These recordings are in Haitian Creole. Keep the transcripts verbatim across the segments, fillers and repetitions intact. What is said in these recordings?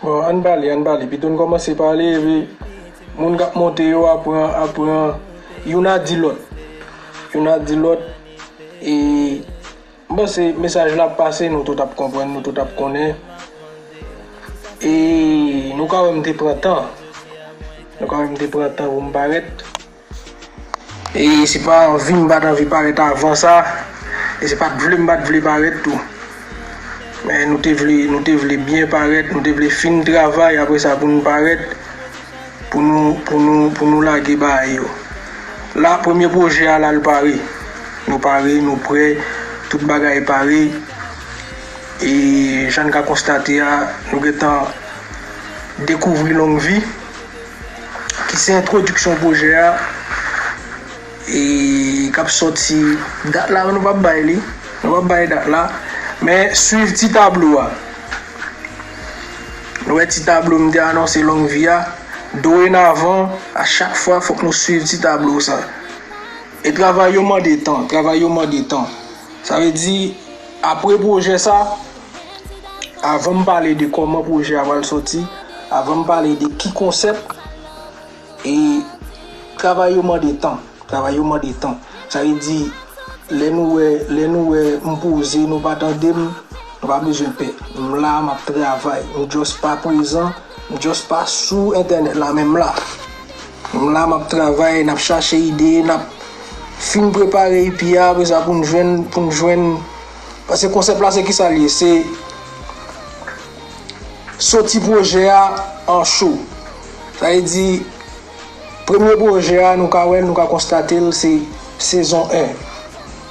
Bon, ann pale, ann pale. Pito n kòmanse pale, epi moun k ap monte yo aprann, aprann, youn a di lòt. Youn a di lòt, e m panse mesaj la ap pase, nou tout ap konprann, nou tout ap konnen. E nou ka wè m te pran tan. Nou ka wè m te pran tan pou m parèt. E se pa anvi m pa t anvi parèt avan sa, e se pa t vle m pa t vle parèt tou. Men nou te vle, nou te vle byen parèt, nou te vle fin travay, apre sa pou nou parèt, pou nou, pou nou, pou nou lage bagay yo. La, premye pwojè a la, l pare. Nou pare, nou prè, tout bagay pare. E jan n ka konstate a, nou gentan dekouvri Long Vi, ki se entwodiksyon pwojè a, e k ap sòti. Dat la, nou p ap bay li, nou p ap bay dat la, men swiv ti tablo a. Nou wè ti tablo m te anonse Long Vi a, dorenavan, a chak fwa, fòk nou swiv ti tablo sa. E travay yo mande tan, travay yo mande tan. Sa vle di, apre pwojè sa, avan m pale de kòman pwojè a pral sòti, avan m pale de ki konsèp, e travay yo mande tan. Travay yo mande tan. Sa vle di, lè nou wè, lè nou wè m poze, nou pa tande m, nou pa bezwen pè. M la, m ap travay. M just pa prezan, m just pa sou entènèt la, men m la. M la, m ap travay, n ap chache ide, n ap fin prepare E P a, apre sa pou n jwenn, pou n jwenn, paske konsèp la se kisa l ye, se soti pwojè a an cho. Sa vle di, premye pwojè a, nou ka wè l, nou ka konstate l, se sezon en.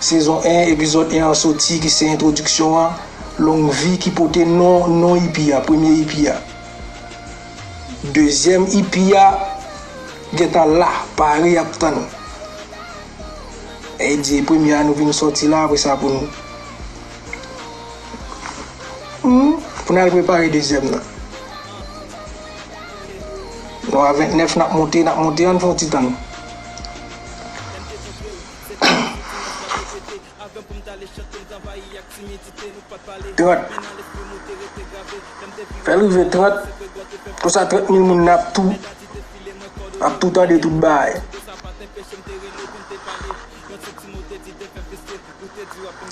Sezon en, epizòd en an soti, ki se entwodiksyon an, Long Vi ki pote non, non E P a, premye E P a. Dezyèm E P a gentan la, pare, ap tann. E di premye a nou vin sòti la, apre sa pou nou, hmm, pou n al prepare dezyèm nan. Nou a ventnèf, n ap monte, n ap monte, ann fè yon ti tann. Trant. Fè l rive trant. Konsa trant mil moun n ap tou, ap tou tande tout bagay.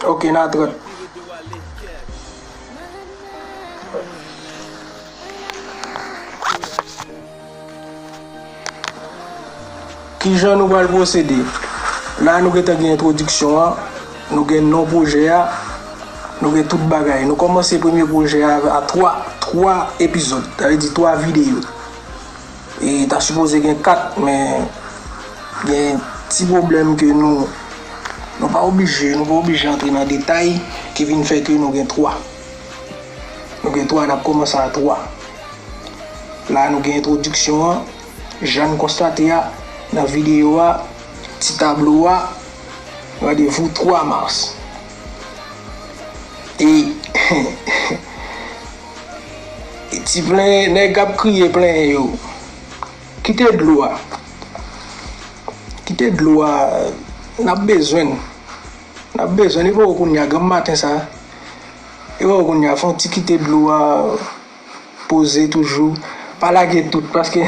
Ok, n a trant. Kijan nou pral pwosede? La, nou gentan gen entwodiksyon an, nou gen non pwojè a, nou gen tout bagay. Nou kòmanse premye pwojè a a twa, twa epizòd, sa vle di twa videyo. E ta sipoze gen kat, men gen ti pwoblèm ke nou, nou pa oblije, nou pa oblije antre nan detay ki vin fè ke nou gen twa. Nou gen twa, n ap kòmanse a twa. La, nou gen entwodiksyon an, jan n konstate a, nan videyo a, ti tablo a, randevou twa mas. E, e ti plenyen, nèg k ap kriye plenyen yo, kite dlo a. Kite dlo a, n ap bezwen l. N ap bezwen l, e poko kounye a, granm maten sa. E poko kounye a, fè yon ti kite dlo a poze toujou. Pa lage tout, paske,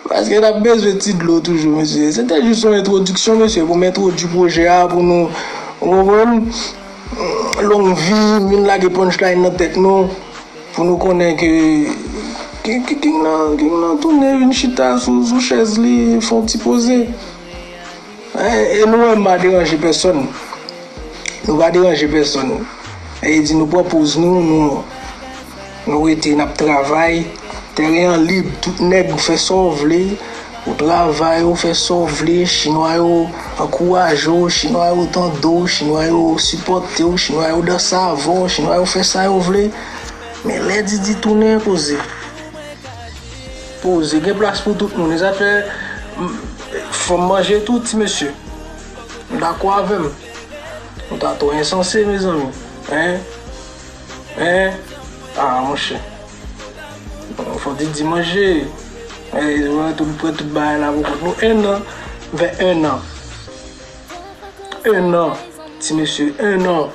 paske n ap bezwen ti dlo toujou, mesye. Se te jis yon entwodiksyon, mesye, pou m entwodui pwojè a, pou nou, ou konprann? Long Vi, vin lage punchline nan tèt nou, pou nou konnen ke, ke, ke King nan, King nan tounen vin chita sou, sou chèz li, fè yon ti poze. E, e nou wè m pa deranje pèsonn. Nou pa deranje pèsonn. E di nou pran poz nou, nou, nou rete, n ap travay. Teren an lib, tout nèg ou fè sa w vle. Ou travay, ou fè sa w vle. Chinwa yo ankouraje w, chinwa yo tande w, chinwa yo sipòte w, chinwa yo danse avè w, chinwa yo fè sa yo vle. Men lè Didi tounen, poze. Poze, gen plas pou tout moun. E sa fè, m, fò m manje tou, ti mesye. Nou dakò avè m? Nou ta twò ensanse, mezanmi. Hein? Hein? Ah, monchè. Fò Didi manje. Hey, nou tout, pran tout bagay la pou kont nou. En an. Fè en an. En an. Ti mesye, en an.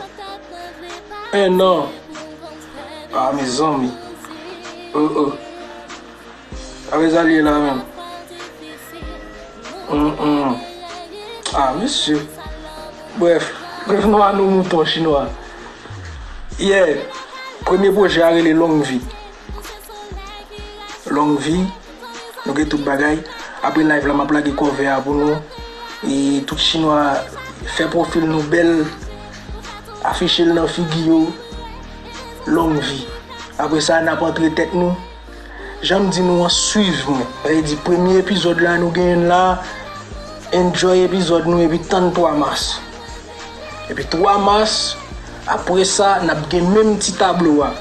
En an. Ah, mezanmi. Oh, oh. Sa vle sa l ye la menm. Mm, mm. Ah, mesye. Brèf, revenons à nos moutons, chinwa. Yeah. Premye pwojè a rele Long Vi. Long Vi. Nou gen tout bagay. Apre live la, m ap lage cover a pou nou. E tout chinwa, fè pwofil nou bèl. Afiche l nan figi yo. Long Vi. Apre sa, n ap antre tèt nou. Jan m di nou an, swiv mwen. Sa vle di, premye epizòd la, nou genyen l la. Enjoy epizòd nou epi tann twa mas. Epi twa mas, apre sa, n ap gen menm ti tablo a.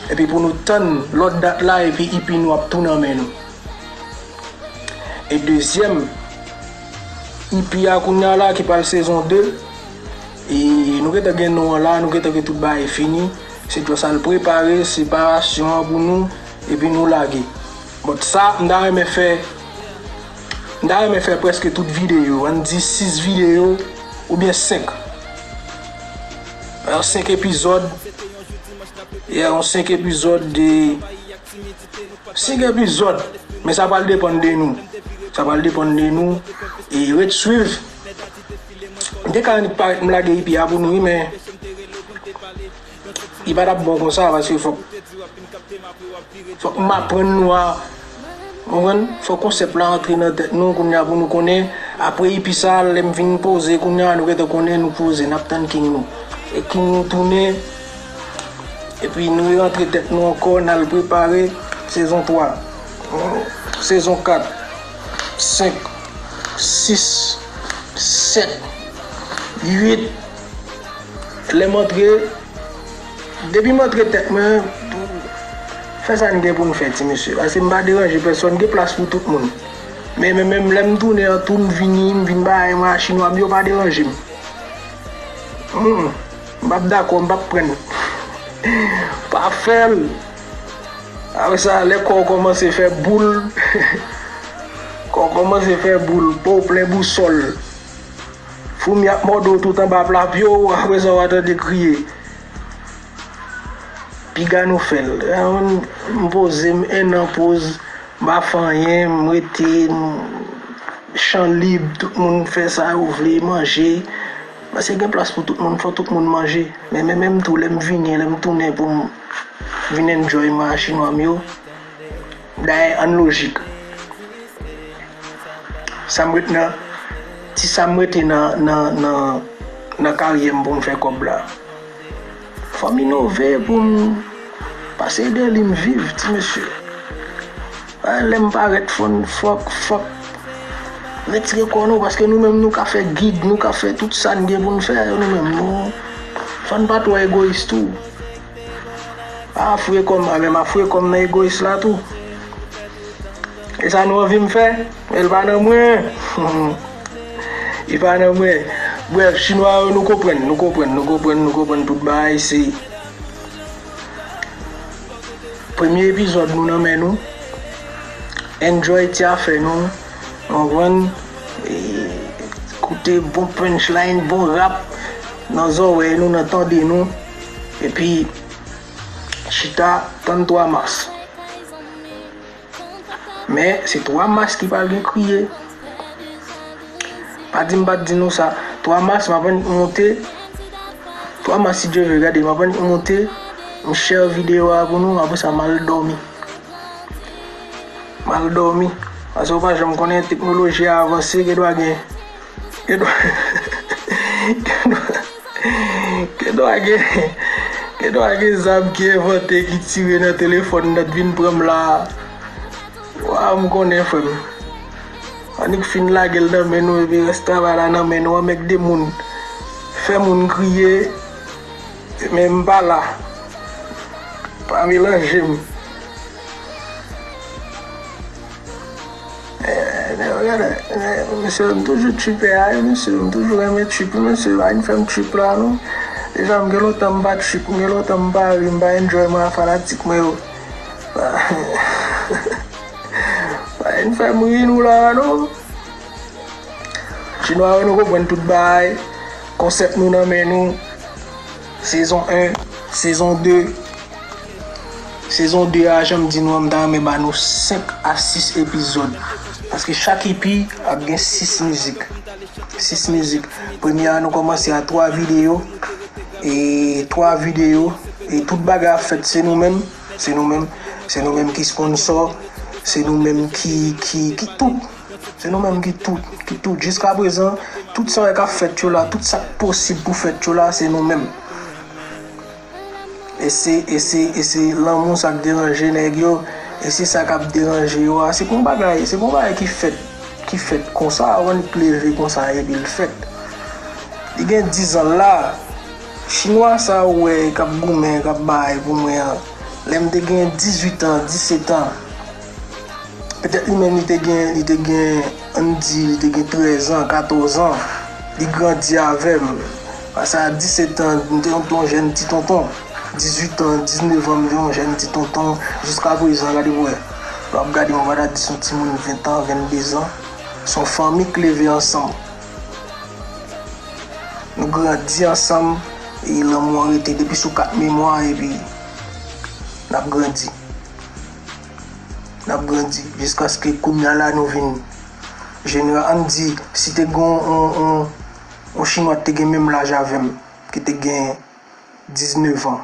Epi pou nou tann lòt dat la, epi E P nou ap tou nan men nou. E dezyèm E P a kounye a la ki pral sezon de, e nou gentan gen non an la, nou gentan gen tout bagay fini. Se jis sa l prepare separasyon an pou nou, epi nou lage. But sa, m ta renmen fè, m ta renmen fè prèske tout videyo, ann di sis videyo oubyen senk. Yon senk epizòd, yeah, yon senk epizòd de, senk epizòd, men sa pral depann de nou. Sa pral depann de nou. E ret swiv. M te ka annik parèt m lage E P a pou nou, wi, men li pa t ap bon konsa, paske fòk, fòk m aprann nou a, konprann? Fòk konsèp la antre nan tèt nou kounye a pou nou konnen. Apre E P sa, lè m vin poze, kounye a nou gentan konnen nou poze, n ap tann King nou. E King nou tounen, epi nou rantre tèt nou ankò, n al prepare sezon twa, sezon kat, senk, sis, sèt, uit. Lè m antre, depi m antre tèt mwen, fè sa n gen pou n fè, ti mesye. Paske m pa deranje pèsonn, gen plas pou tout moun. Men, men, menm lè m tounen an tou, m vini, m vin bay mwen a chinwa m, yo pa deranje m. Mm, m p ap dakò, m p ap pran. Pa fè l. Apre sa, lè kò w kòmanse fè boul, kò w kòmanse fè boul, po w plen bousòl. Foumi ap mòde w tout anba pla pye w, apre sa w a tande kriye. Piga nou fè l. M poze m, en an poz, m pa fè anyen, m rete, m, chan lib, tout moun fè sa yo vle, manje. Paske gen plas pou tout moun, fò tout moun manje. Men, men menm tou, lè m vini, lè m tounen pou m vin enjoy mwen a chinwa m yo, dayè, ann lojik. Sa m ret nan, ti sa m rete nan, nan, nan, nan karyè m pou m fè kòb la. Fò m inove pou m pase de li m viv, ti mesye. A, lè m parèt, fò n, fòk, fòk retire kò nou, paske nou menm nou ka fè gig, nou ka fè tout sa n gen pou n fè, nou menm nou, fò n pa twò egoyis tou. A, fouye kò m, a, men m a fouye kò m nan egoyis la tou. E sa nou anvi m fè, men l pa nan mwen. Li pa nan mwen. Brèf, chinwa yo, nou konprann, nou konprann, nou konprann, nou konprann tout bagay, se premye epizòd nou nan men nou. Enjoy ti afè nou. Konprann? E, koute bon punchline, bon rap nan zòrèy nou, nan tande nou. Epi, chita, tann twa mas. Men, se twa mas ki pral gen kriye. Pa di m pa t di nou sa. Twa mas, m ap annik monte. Twa mas, si Dye vle, gade, m ap annik monte. M share videyo a pou nou, apre sa, m al dòmi. M al dòmi. Paske ou pa janm konnen, teknoloji a avanse, gen dwa gen. Gen dwa, gen dwa, gen dwa gen, gen dwa gen zam ki envante, ki tire nan telefòn nan, t vin pran m la. Wa, m konnen, frè m. Annik fin lage l nan men nou, epi rès travay la nan men nou, anmègde moun. Fè moun kriye, men m pa la. Pa melanje m. Eh, nèg yo, gade, eh, mesye, m toujou tripè a, wi, mesye, m toujou renmen trip, wi, mesye, pa vin fè m trip la, non. Deja, m gen lontan m pa trip, m gen lontan m pa ri, m pa enjoy mwen a fanatik mwen yo. Pa, pa vin fè m ri nou la, non. Chinwa yo, nou konprann tout bagay. Konsèp nou nan men nou. Sezon en, sezon de. Sezon de a, jan m di nou an, m ta renmen ba nou senk a sis epizòd. Paske chak E P ap gen sis mizik. Sis mizik. Premye a, nou kòmanse a twa videyo. E twa videyo. E tout bagay ap fèt, se nou menm. Se nou menm. Se nou menm ki sponsò. Se nou menm ki, ki, ki tout. Se nou menm ki tout, ki tout. Jiska prezan, tout sa w wè k ap fèt yo la, tout sa k posib pou fèt yo la, se nou menm. E se, e se, e se lanmou sa k deranje nèg yo, e se sa k ap deranje yo a. Se pa yon bagay, se pa yon bagay ki fèt, ki fèt konsa, w annik leve konsa epi l fèt. Li gen diz an la, chinwa sa ou wè k ap goumen, k ap bay pou mwen an, lè m te gen dizuit an, disèt an, petèt li menm li te gen, li te gen, ann di, li te gen trèz an, katòz an, li grandi avè m. Pase a disèt an, m te yon, yon jèn ti tonton. Dizuit an, diznèf an, m te yon jèn ti tonton. Jiska prezan, gade pou wè. Lè w ap gade, m pa ta di se yon timoun ven an, venndezan. Se yon fanmi k leve ansanm. Nou grandi ansanm, e lanmou an rete depi sou kat memwa, epi n ap grandi. N ap grandi, jiskaske kounye a la nou vin jenera-, ann di, si te gen yon, yon, yon, yon chinwa ki te gen menm laj avè m, ki te gen diznèf an.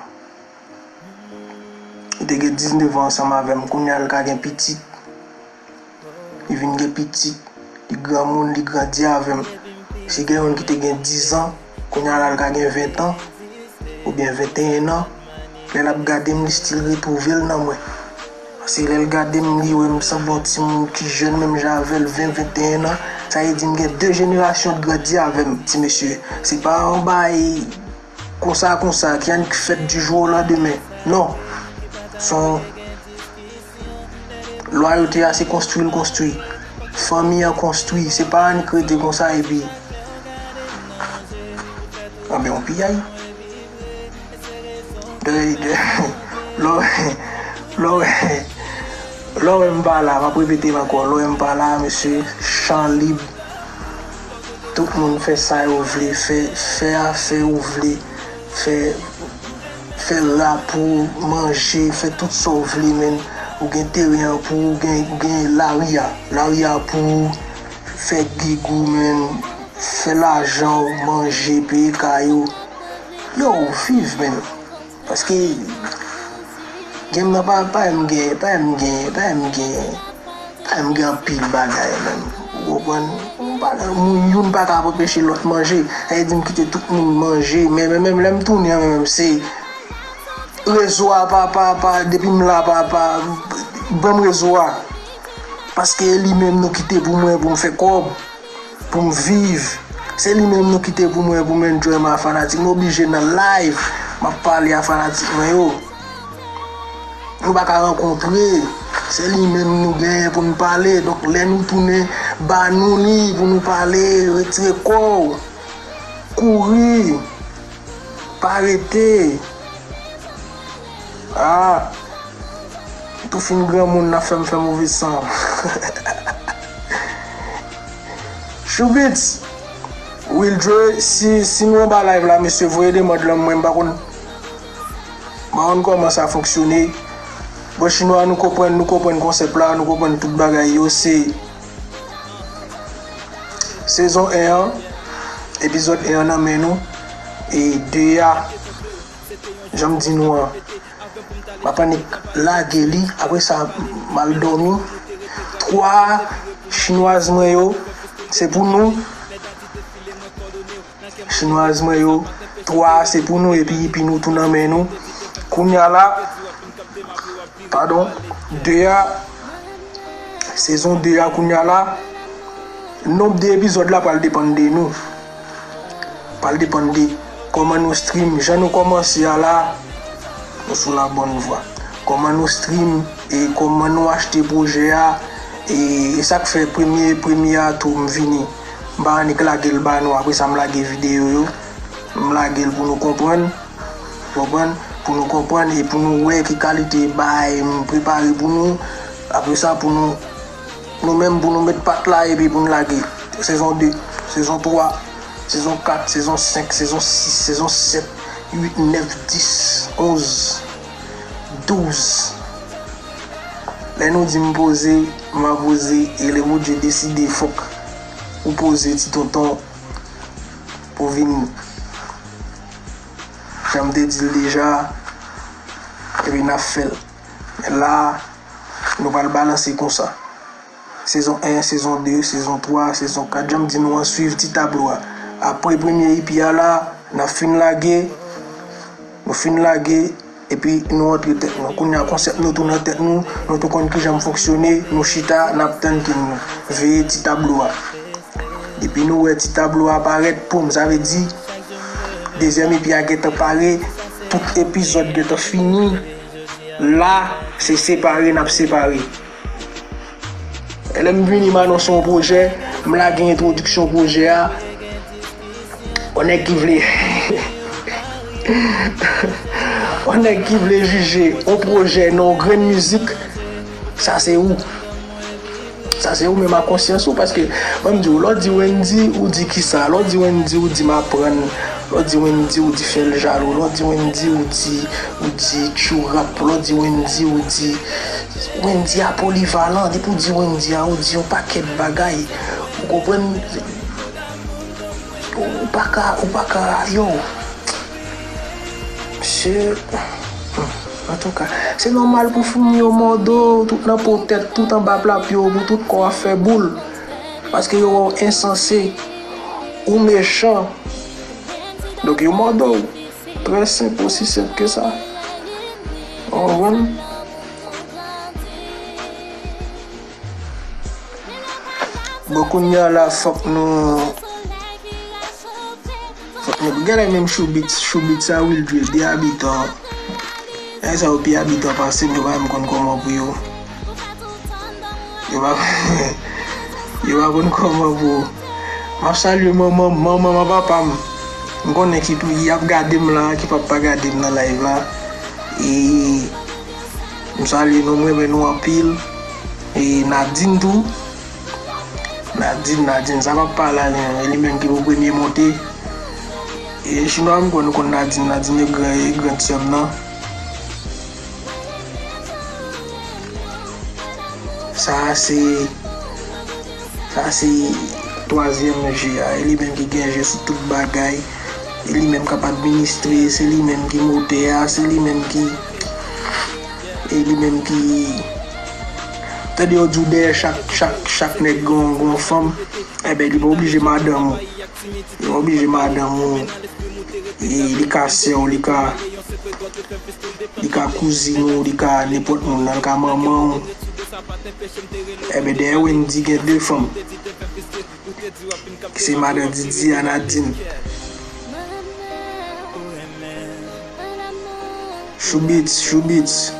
Li te gen diznèf an ansanm avè m. Kounye a l ka gen pitit. Li vin gen pitit. Li granmoun, li grandi avè m. Si gen youn ki te gen diz an, kounye a la l ka gen ven an, oubyen venteyen an. Lè l ap gade m, li still retwouve l nan mwen. Paske lè l gade m, li wè m sanble yon timoun ki jèn menm jan avè l, ven, venteyen an. Sa vle di m gen de jenerasyon k grandi avè m, ti mesye. Se pa yon bagay konsa, konsa, ki annik fèt du jour au lendemain. Non. Se yon lwayote a, se konstwi l konstwi. Fanmi an konstwi. Se pa annik rete konsa epi. Anben, yon piyay. De, de, lè w, lè w, lè w wè m pa la, m ap repete l ankò. Lè w wè m pa la, mesye, chan lib. Tout moun fè sa yo vle, fè, fè afè ou vle, fè, fè rap ou, manje, fè tout sa w vle, men ou gen teren an pou ou, gen, gen lari a, lari a pou ou, fè gig ou, men fè lajan ou, manje, peye kay ou. Yo, viv, men. Paske game nan pa, pa m gen, pa m gen, pa m gen, pa m gen anpil bagay menm. Ou konprann? M pa, moun youn pa ka anpeche lòt manje. Sa vle di m kite tout moun manje. Men, men, menm lè m tounen an, men, menm se rezo a pa, pa, pa, depi m la, pa, pa, ban m rezo a. Paske e li menm nou kite pou mwen, pou m fè kòb. Pou m viv. Se li menm nou kite pou mwen, pou m enjoy mwen a fanatik. M oblije nan live, m ap pale a fanatik mwen yo. Nou pa ka rankontre. Se li menm nou genyen pou n pale. Donk, lè nou tounen, ba nou li pou nou pale, retire kò w. Kouri. Pa rete. Ah. Tou fin granmoun nan fè m fè move san. Choubits. Wildre, si, si nou anba live la, mesye, voye demann lan mwen, m pa konn, m pa konn kòman sa fonksyone. Bon, chinwa, nou konprann, nou konprann konsèp la, nou konprann tout bagay yo, se sezon en an, epizòd en an nan men nou, e de a, jan m di nou an, m ap annik lage li, apre sa, m al dòmi. Twa chinwaz mwen yo, se pou nou. Chinwaz mwen yo, twa a se pou nou, epi, epi nou tou nan men nou. Kounye a la, padon, de a, sezon de a kounye a la, nonb de epizòd la pral depann de nou. Pral depann de kòman nou stream, jan nou kòmanse a la, nou sou la bòn vwa. Kòman nou stream, e kòman nou achte pwojè a, e, e sa k fè premye, premye a tou m vini. M pa annik lage l ba nou, apre sa m lage videyo yo. M lage l pou nou konprann. Konprann? Pou nou konprann e pou nou wè ki kalite bagay m prepare pou nou. Apre sa, pou nou, nou menm, pou nou met pat la epi pou n lage. Sezon de, sezon twa, sezon kat, sezon senk, sezon sis, sezon sèt, uit, nèf, dis, onz, douz. Lè nou di m poze, m a poze, e lè Bondye deside fòk ou poze ti tonton pou vin, jan m te di l deja, epi n ap fè l. La, nou pral balanse konsa. Sezon en, sezon de, sezon twa, sezon kat, jan m di nou an, swiv ti tablo a. Apre premye E P a la, n ap fin lage, nou fin lage, epi nou antre tèt nou. Kounye a konsèp nou tou nan tèt nou, nou tou konn kijan m fonksyone, nou chita, n ap tann king nou. Veye ti tablo a. Depi nou wè ti tablo a parèt, poum, sa vle di, dezyèm E P a gentan pare, tout epizòd gentan fini. La, se separe n ap separe. E lè m vini, m anonse yon pwojè, m lage entwodiksyon pwojè a. On nèg ki vle, on nèg ki vle jije yon pwojè nan yon grenn mizik, sa se ou. Sa se ou menm ak konsyans ou, paske, ban m di w, lè w di Wendy, ou di kisa? Lè w di Wendy, ou di m aprann. Lè w di Wendy, ou di fè l jalou. Lè w di Wendy, ou di, ou di tchou rap. Lè w di Wendy, ou di Wendy a polivalan. Depi w di Wendy a, ou di yon pakèt bagay. Ou konprann? Ou pa ka, ou pa ka, yo. Mesye, hmm, antouka, se nòmal pou foumi yo mòde w, tout nan po tèt, tout anba pla pye w, pou tout kò a fè boul. Paske yo wè w ensanse, ou mechan. Donk yo mòde w. Trè senp, osi senp ke sa. Ou konprann? Bon, kounye a la, fòk nou, fòk nou, genlè menm Choubits, Choubits a Wildre, de abitan. Nèg sa yo pi abitan pase m, yo pa menm konn kòman pou yo. Yo pa, yo pa konn kòman pou. M ap salye manman, manman m ak papa m. M konnen ki tou, y ap gade m la, ki p ap pa gade m nan live la. E m salye nou, m renmen nou anpil. E Nadine tou. Nadine, Nadine, sa p ap pale a li menm, e li menm ki pou premye monte. E Chinwa, m kwè nou konn Nadine, Nadine e gran, e gran sè m nan. Sa a se, sa a se twazyèm je a. E li menm ki gen je sou tout bagay. E li menm k ap administre, se li menm ki motè a, se li menm ki, e li menm ki, tande yo di w dèyè chak, chak, chak nèg gen yon, gen yon fanm. Enben, li pa oblije madanm ou. Li pa oblije madanm ou. E li ka sè w, li ka, li ka kouzin ou, li ka nenpòt moun nan, li ka manman ou. Enben, dèyè Wendy gen de fanm. Ki se madan Didi a Nadine. Choubits, Choubits,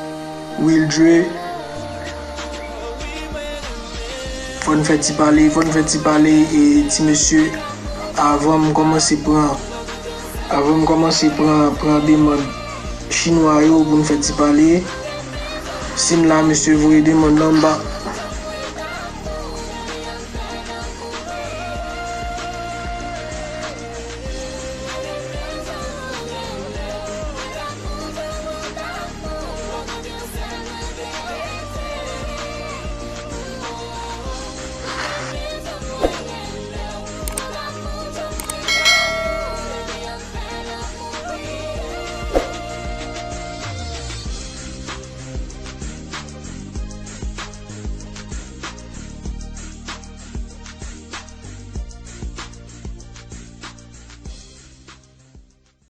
Wildre. Fò n fè ti pale, fò n fè ti pale, e ti mesye, avan m kòmanse pran, avan m kòmanse pran, pran demann Chinwa yo pou n fè ti pale. Si n la, mesye, voye demann nan, m pa,